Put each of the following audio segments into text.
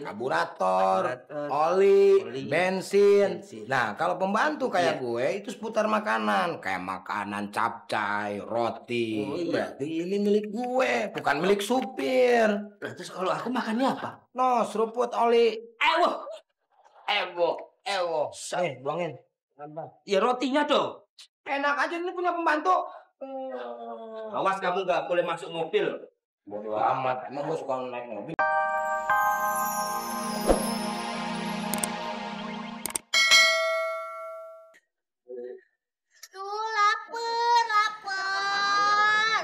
karburator, Karburator, oli, oli, bensin. bensin. Nah, kalau pembantu kayak Iya. gue itu seputar makanan, kayak makanan capcay, roti. Oh, iya. Berarti ini milik gue, bukan milik supir. Nah, terus kalau aku makannya apa? No, seruput oli. Ewo. Ewo. Nih, buangin. Ya rotinya dong. Enak aja ini punya pembantu. Awas kamu nggak boleh masuk mobil. Bodo amat, emang gue suka naik mobil. Lapar.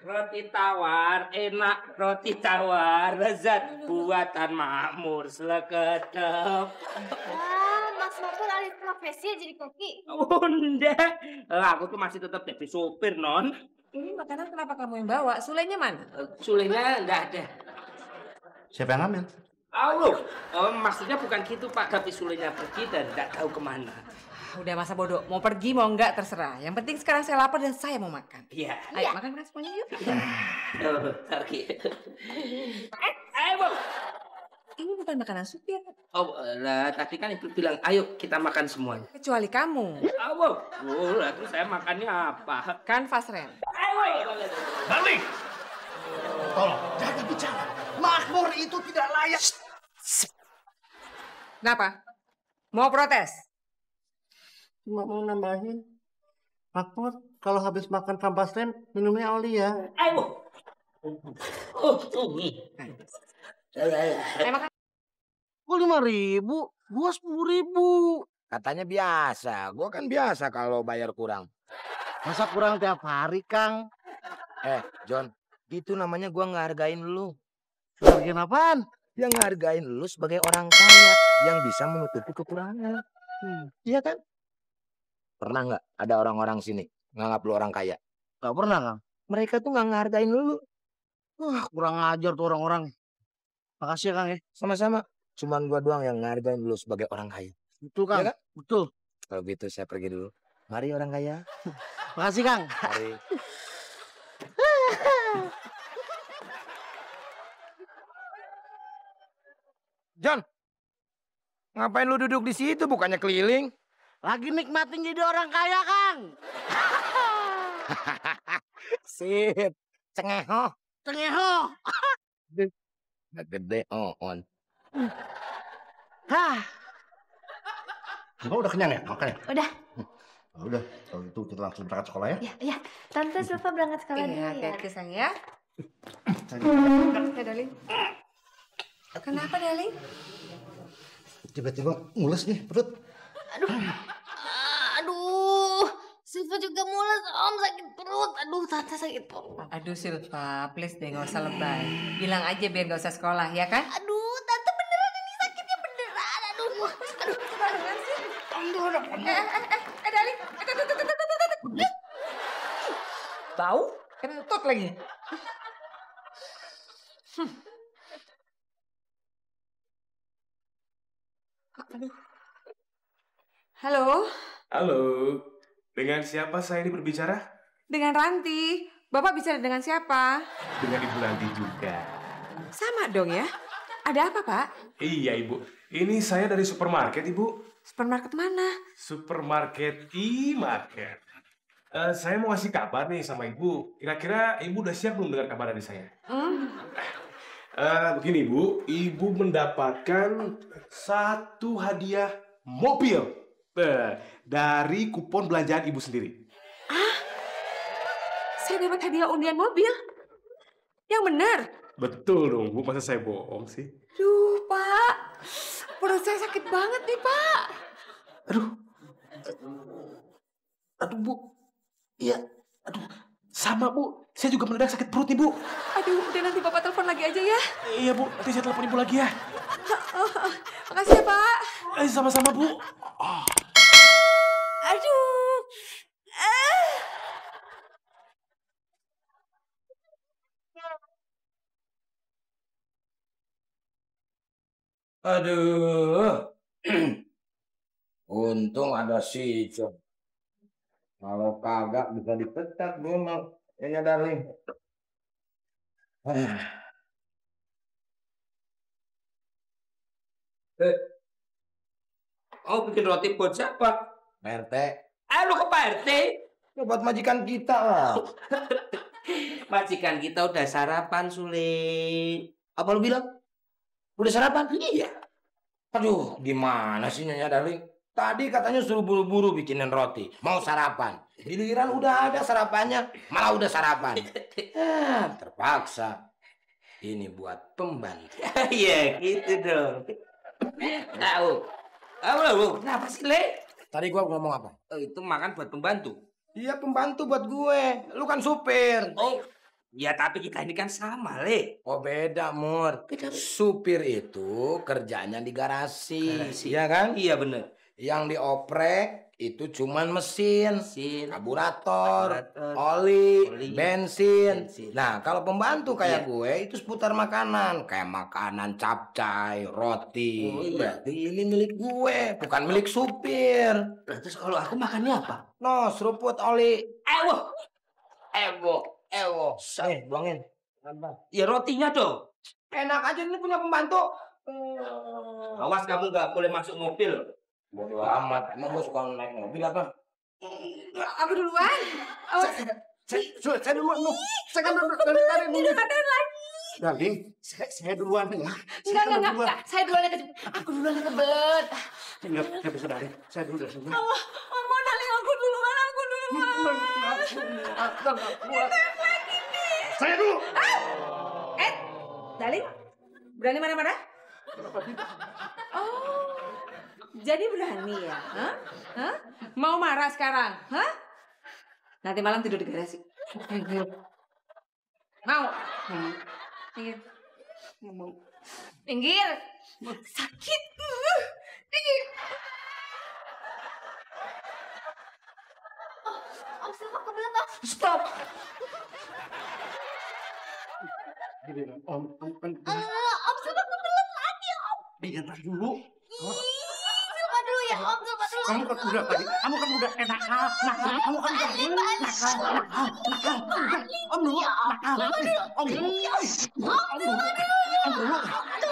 Roti tawar, enak roti tawar, lezat buatan Makmur Slekedep. Mas Makmur alih profesi jadi koki. Bunda, aku tuh masih tetap jadi supir, Non. Ini makanan kenapa kamu yang bawa? Sulenya mana? Sulenya nggak ada. Siapa yang ngambil? Allah, maksudnya bukan gitu Pak, tapi sulenya pergi dan nggak tahu kemana. Udah masa bodoh, mau pergi mau enggak terserah. Yang penting sekarang saya lapar dan saya mau makan. Iya. Ayo makan semuanya yuk. Pergi. Ayo, Ini bukan makanan supir. oh, lah tadi kan ibu bilang, ayo kita makan semuanya. Kecuali kamu. Allah, lah terus saya makannya apa? Kan fast rent. Ayo. Darling! Tolong, jangan bicara. Makmur itu tidak layak. Kenapa? Mau protes? Cuma mau nambahin. Makmur, kalau habis makan kampas rem, minumnya oli ya. Ayo. Saya makan. Kok 5.000? Gua 10.000. Katanya biasa, gue kan biasa kalau bayar kurang. Masa kurang tiap hari, Kang? John, itu namanya gue ngehargain lu. Hargain apaan? Yang ngehargain lu sebagai orang kaya yang bisa menutupi kekurangan. Iya kan? Pernah nggak ada orang-orang sini nganggap lu orang kaya? Gak pernah, Kang. Mereka tuh nggak ngehargain lu. Wah, kurang ajar tuh orang-orang. Makasih ya, Kang ya. Sama-sama. Cuman gua doang yang ngehargain lu sebagai orang kaya. Betul, Kang. Iya kan? Betul. Kalau gitu saya pergi dulu. Mari orang kaya. Makasih, Kang. Mari. John, ngapain lu duduk di situ bukannya keliling? Lagi nikmatin jadi orang kaya, Kang. Sip, cengeho. Cengeho. Gede on. Hah. Kamu udah kenyang ya? Makan ya? Udah. Udah, kalau gitu kita langsung berangkat sekolah ya. Ya. Tante Silva berangkat sekolah dulu Iya, ya. hati-hati sayang ya. Ya, darling. Kenapa, darling? Tiba-tiba mules nih perut. Aduh. Silva juga mules, Om sakit perut. Aduh, Tante sakit perut. Aduh Silva, please deh gak usah lebay. Bilang aja biar gak usah sekolah, ya kan? Aduh, Tante beneran ini sakitnya beneran. Aduh, Barengan sih. Darling. Tut. Bau? Kentut lagi. Aduh. Halo, Halo, dengan siapa saya ini berbicara? dengan Ranti. Bapak bicara dengan siapa? Dengan Ibu Ranti juga. Sama dong ya. Ada apa, Pak? Iya, Ibu. Ini saya dari supermarket, Ibu. Supermarket mana? Supermarket E-Market. Saya mau ngasih kabar nih sama Ibu. Kira-kira Ibu udah siap belum dengan kabar dari saya? Begini, Ibu. Ibu mendapatkan satu hadiah mobil dari kupon belanjaan Ibu sendiri. Saya dapat hadiah undian mobil. Yang benar. Betul dong, Bu. Masa saya bohong sih? Duh, Pak. Perut saya sakit banget nih, Pak. Aduh, Bu. Iya. Aduh, sama, Bu. Saya juga mendadak sakit perut, Ibu. Aduh, udah nanti Bapak telepon lagi aja ya. Iya, Bu. Nanti saya telepon Ibu lagi ya. Makasih ya, Pak. Sama-sama, Bu. Aduh. Aduh. Untung ada si John. Kalau kagak bisa dipecat gue mah. Ini darling. Eh, oh bikin roti buat siapa? Pak RT. Lu ke Pak RT? Ya, buat majikan kita lah. Majikan kita udah sarapan, Sule. Apa lu bilang? Udah sarapan? Iya. Aduh, gimana sih Nyonya Darling? Tadi katanya suruh buru-buru bikinin roti. Mau sarapan. Giliran udah ada sarapannya, malah udah sarapan. Terpaksa. Ini buat pembantu. Iya, gitu dong. Tahu. Lu kenapa sih, Le? Tadi gua ngomong apa? Oh, itu makan buat pembantu. Iya, pembantu buat gue. Lu kan supir. Oh, ya tapi kita ini kan sama, Le. Oh, beda, Mur. Supir itu kerjanya di garasi. Iya kan? Iya, bener. Yang dioprek itu cuman mesin, Mesin, karburator, karburator, oli, oli, bensin. bensin. Nah, kalau pembantu kayak Iya. gue itu seputar makanan, kayak makanan capcay, roti. Oh, iya. Berarti ini milik gue, bukan milik supir. Terus kalau aku makannya apa? No, seruput oli. Ewo. Buangin. Ya rotinya dong. Enak aja ini punya pembantu. Awas kamu nggak boleh masuk mobil. Bodo amat, emang gue suka naik mobil apa? Aku duluan. Awas. Saya duluan, no. Saya kan dari dulu. Ada lagi. Darling, saya duluan ya. Enggak. Saya duluan yang kejepit. Aku duluan yang kebelet. Enggak bisa Darling. Saya dulu. Mau naling aku duluan. Saya dulu. Daling, berani marah-marah? Oh, jadi berani ya? Hah? Mau marah sekarang? Hah? Nanti malam tidur di garasi. Mau? Minggir. Minggir. Sakit. Minggir. Om Silva kebelet Om. Stop. Gini, Om kan. Om Silva kebelet lagi Om. Biar dulu. Silva dulu ya Om, Silva dulu. Kamu kan udah tadi. Kamu kan udah enak. Kamu kan udah nakal. Om dulu. Om dulu.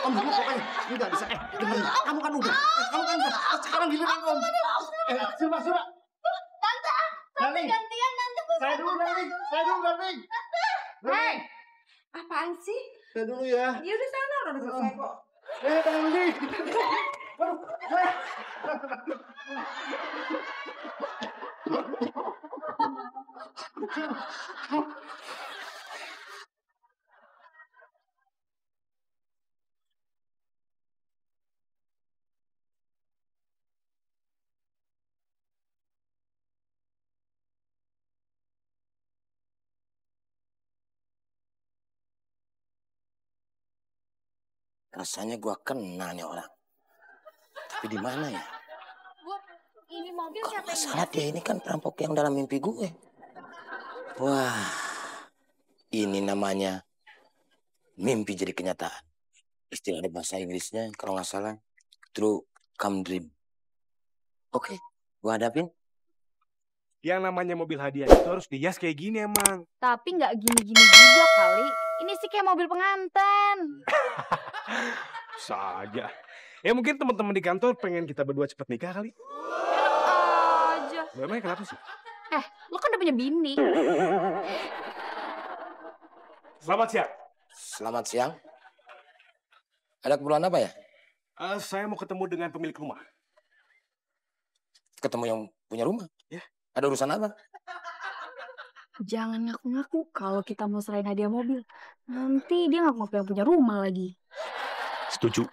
Om dulu pokoknya. Enggak bisa. Dengerin. Kamu kan udah. Sekarang giliran Om. Silva. Tante, Darling. gantian nanti Bu. Saya dulu, Darling. Hei, apaan sih? Saya dulu ya. Ya udah sana, udah selesai kok. Darling. Rasanya gua kenal nih orang. Tapi di mana ya? Bu, ini mobil Kalau siapa nggak yang salah dia ini kan perampok yang dalam mimpi gue. Wah, ini namanya mimpi jadi kenyataan. Istilah di bahasa Inggrisnya kalau nggak salah true come dream. Oke, gua hadapin. Yang namanya mobil hadiah itu harus dihias kayak gini emang. Tapi nggak gini-gini juga kali. Ini sih kayak mobil pengantin. Saja. Ya mungkin teman-teman di kantor pengen kita berdua cepet nikah kali. Aja. Memangnya kenapa sih? Lo kan udah punya bini. Selamat siang. Selamat siang. Ada keperluan apa ya? Saya mau ketemu dengan pemilik rumah. Ketemu yang punya rumah? Ya. Ada urusan apa? Jangan ngaku-ngaku kalau kita mau serahin hadiah mobil. Nanti dia ngaku-ngaku yang punya rumah lagi. Setuju.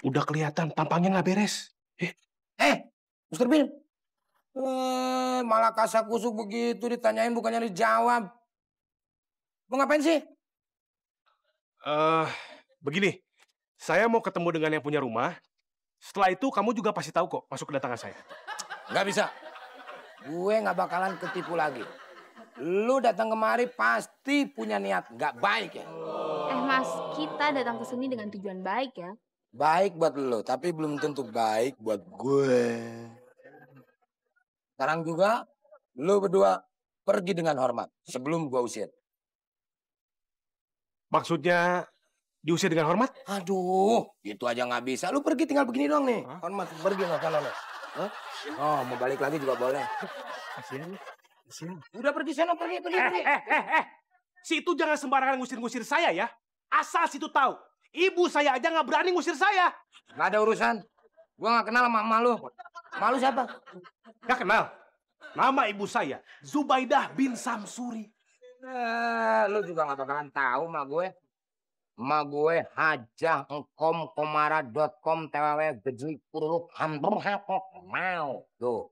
Udah kelihatan tampangnya nggak beres. Mr. Bill. Malah kasak kusuk begitu ditanyain bukannya dijawab. Mau ngapain sih? Begini. Saya mau ketemu dengan yang punya rumah. Setelah itu kamu juga pasti tahu kok masuk kedatangan saya. Nggak bisa. Gue nggak bakalan ketipu lagi. Lu datang kemari pasti punya niat nggak baik ya. Mas, kita datang ke sini dengan tujuan baik ya. Baik buat lo, tapi belum tentu baik buat gue. Sekarang juga, lo berdua pergi dengan hormat sebelum gue usir. Maksudnya Diusir dengan hormat? Aduh, itu aja nggak bisa. Lu pergi tinggal begini doang nih. Hormat, pergi nggak sana lo. Oh, mau balik lagi juga boleh. Kasihan. Udah pergi sana, pergi. Si itu jangan sembarangan ngusir-ngusir saya ya. Asal si itu tahu. Ibu saya aja nggak berani ngusir saya. Nggak ada urusan. Gua nggak kenal sama emak lu. Emak lu siapa? Nggak kenal. Nama ibu saya Zubaidah bin Samsuri. Lu juga nggak bakalan tahu emak gue. Emak gue hajah engkom komara.com tww gejui kuruluk hampir hapok mau. Tuh.